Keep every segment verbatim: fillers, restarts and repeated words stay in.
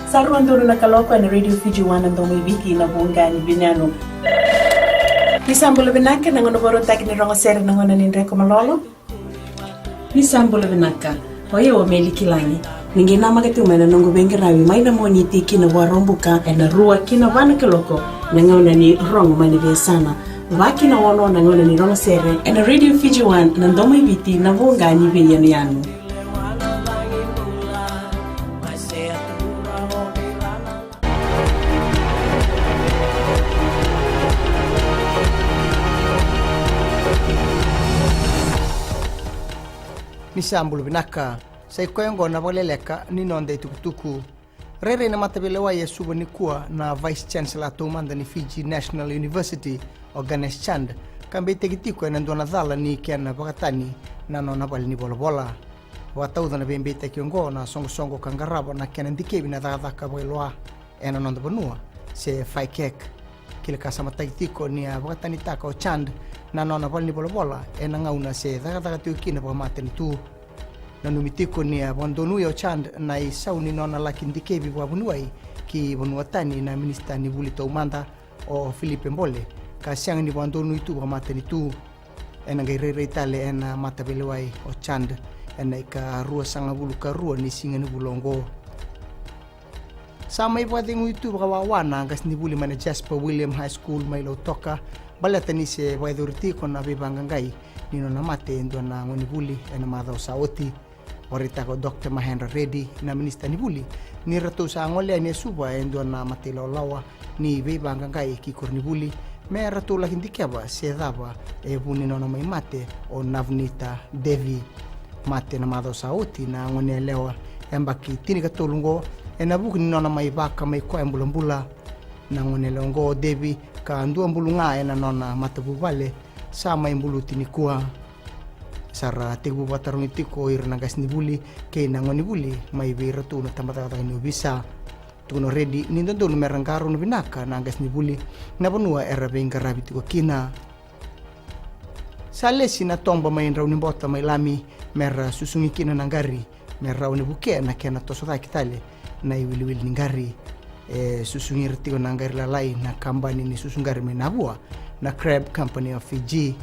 Sa rua donu na kaloko ena Radio Fiji One, na domo i Viti, na vuqa ni veiyanuyanu. Ni sa bula vinaka, na gauna vakarautaki ni rogo sere, na gauna ni dreko malolo. Ni sa bula vinaka. O yau o Meli Kilagi. Ni qai namaka tiko mai na noqu veiqaravi mai na Moniti ki na Vakaraubuka ena rua ki na va na kaloko, na gauna ni rogo mai na veiyasana. Va ki na ono na gauna ni rogo sere ena Radio Fiji One, na domo i Viti, na vuqa ni veiyanuyanu. Ni sa bula vinaka. Sa i koya oqo na vakaleleka ni noda itukutuku. Rairai na mataveilewai e Suva nikua na Vice Chancellor taumada ni Fiji National University, o Ganesh Chand, ka beitaki tiko ena dua na cala ni kena vakatani na nona valenivolavola. Vakatauca na veibeitaki oqo na soqosoqo ka qarava na kena dikevi na cakacaka vakailoa ena noda vanua, se FICAC. Kila ka sa mataki tiko ni a vakatanitaka o Chand na nona valenivolavola ena gauna se cakacaka tiko kina vakamatanitu. Nanumi tiko ni a vakadonuya o Chand na isau ni nona laki dikevi vakavuniwai ki vanua tani na minisita ni vuli taumada, o Filipe Bole, ka sega ni vakadonui tu vakamatanitu. Ena qai rairai tale ena mataveilewai o Chand ena ikaruasagavulu ka rua ni siga ni vula oqo. Sa mai vakacegui tu vakawawa na qasenivuli mai na Jasper William High School mai Lautoka, baleta ni se vakayacori tiko na veivaqaqai ni nona mate e dua na gonevuli ena macawa sa oti. Vakaraitaka o Doctor Mahendra Reddy, na minisita ni vuli, ni ratou sa gole yani e Suva e dua na matailawalawa ni veivaqaqai ki koronivuli me ratou laki dikeva se cava e vu ni nona mai mate o Navneeta Devi. Mate na macawa sa oti na goneyalewa yabaki tinikatolu oqo ena vuku ni nona mai vaka mai koya bulabula. Na goneyalewa oqo o Devi, ka dua bulu ga ena nona matavuvale, sa mai buluti nikua. Sa ra tekivu vakatarogi tiko o ira na qasenivuli kei na gonevuli mai vei iratou na tabacakacaka ni ovisa. Tukuna o Reddy ni dodonu me ra qarauna vinaka na qasenivuli na vanua era veiqaravi tiko kina. Sa lesi na toba mai Draunibota mai Lami me ra susugi kina na qari me rawa ni vukea na kena toso cake tale na iwiliwili ni qari. E susugi ira tiko na qari lalai na kabani ni susu qari mai Navua, na Crab Company of Fiji.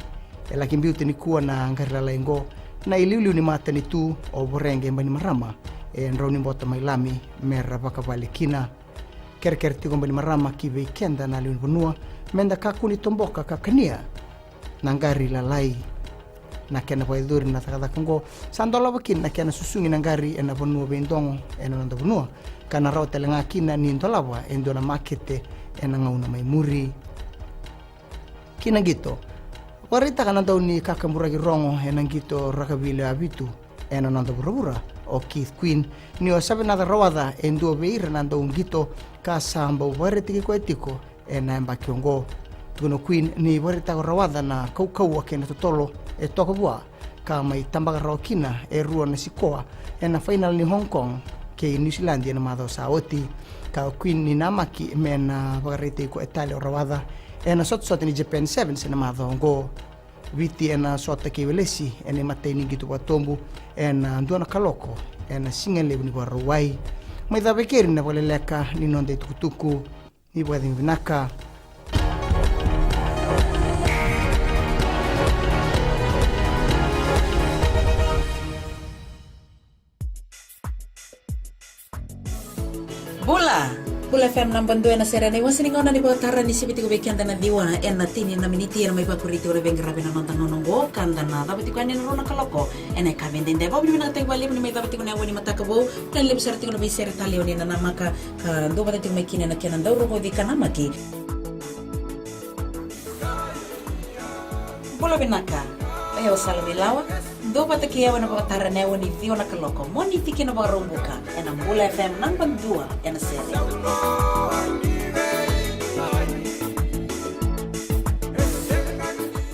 E laki biuta nikua na qari lalai oqo na iliuliu ni matanitu o Voreqe Bainimarama e Draunibota mai Lami me ra vakavale kina. Kerekere tiko Bainimarama ki vei keda na lewenivanua me da kakua ni toboka ka kania na qari lalai. Na kena vakayacori na cakacaka oqo sa dolava kina na kena susugi na qari ena vanua veidogo ena noda vanua, ka na rawa tale ga kina ni dolava e dua na makete ena gauna mai muri. Ki na qito. Vakaraitaka na dau ni kakaburaki rogo ena qito rakavi lewe vitu ena noda vuravura, o Keith Quinn, ni o Savenaca Rawaca e dua vei ira na dau qito ka sa bau vakaraitaki koya tiko ena yabaki oqo. Tukuna o Quinn ni vakaraitaka o Rawaca na kaukauwa kei na totolo e toka vua, ka mai tabaka rawa kina e rua na sikoa ena fainala ni Hong Kong kei Niusiladi ena macawa sa oti. Ka o Quinn ni namaki me na vakaraitaki koya tale o Rawaca ena sotasota ni Japan Sevens ena macawa oqo. Viti ena sota kei Welesi ena imatai ni qito vakatobu ena dua na kaloko ena siga levu ni Vakarauwai. Mai cava e keri na vakaleleka ni noda itukutuku. Ni vakacegu vinaka. Bula. Bula F M naba dua ena sere ena iwase ni gauna ni vakatara ni sivi tiko vei keda na ciwa ena tini na miniti ena mai vakuri tiko na veiqaravi ena noda gauna oqo ka da na cava tiko yani ena rua na kaloko ena yakavi edaidai. Vakavinavinakataki vakalevu ni mai cava tiko na yawa ni mataka vou. Ka levu sara tiko na veisere talei o ni na namaka ka dua vata tiko mai kina ena kena dau rogoci ka namaki. Bula vinaka. O yau o Sala Vilawa. Dua vata kei au ena vakatara ena yawa ni ciwa na kaloko Moniti ki na Vakaraubuka ena Bula F M naba dua ena sere.